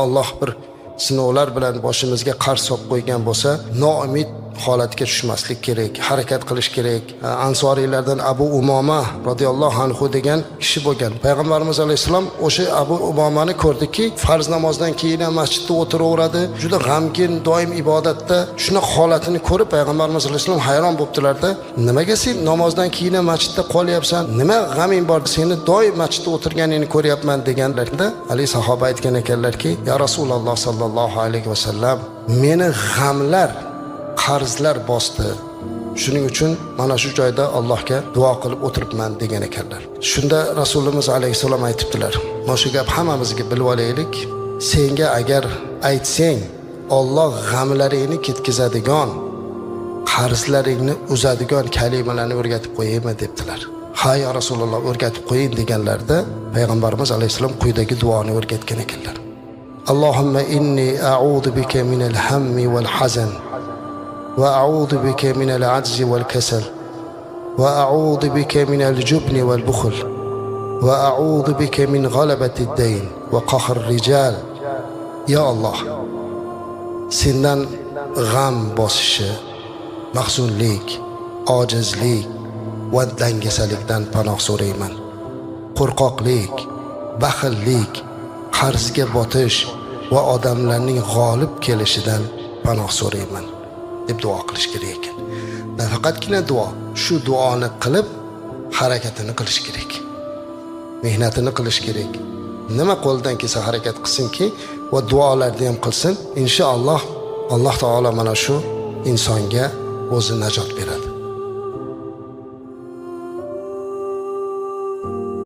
Alloh bir sinovlar bilan boshimizga qarz solib qo'ygan bo'lsa, noumid holatga tushmaslik kerak, harakat qilish kerak. Ansoriylardan Abu Umoma roziyallohu anhu degan kishi bo'lgan. Payg'ambarimiz alayhissalom o'sha Abu Umomani ko'rdiki, farz namozdan keyin ham masjidda o'tiraveradi, juda g'amgin, doim ibodatda. Shunaqa holatini ko'rib payg'ambarimiz alayhissalom hayron bo'libdilarda, nimaga sen namozdan keyin ham masjidda qolyapsan, nima g'aming bor, seni doim masjidda o'tirganingni ko'ryapman deganlarida, haligi sahoba aytgan ekanlarki, ya Rasululloh sallallohu alayhi vasallam, meni g'amlar, qarzlar bosdi, shuning uchun mana shu joyda Allohga duo qilib o'tiribman degan ekanlar. Shunda Rasulimiz alayhissalom aytibdilar, mana shu gap hammamizga bilib olaylik, senga agar aytsang, Olloh g'amlaringni ketkazadigan, qarzlaringni uzadigan kalimalarni o'rgatib qo'yaymi debdilar. Ha, ya Rasululloh, o'rgatib qo'ying deganlarida payg'ambarimiz alayhissalom quyidagi duoni o'rgatgan ekanlar: Allohumma inni a'udhu bika minal hammi wal hazan وأعوذ بك من العجز والكسل وأعوذ بك من الجبن والبخل وأعوذ بك من غلبة الدين وقهر الرجال. Ya Alloh, sendan g'am bosishi, mahzunlik, ojizlik va dangasalikdan panoh so'rayman. Qo'rqoqlik, baxillik, qarzga botish va odamlarning g'olib kelishidan panoh so'rayman deb duo qilish kerak ekan. Nafaqatgina duo, shu duoni qilib harakatini qilish kerak, mehnatini qilish kerak. Nima qo'lidan kelsa harakat qilsinki va duolarni ham qilsin, inshaalloh Alloh taolo mana shu insonga o'zi najot beradi.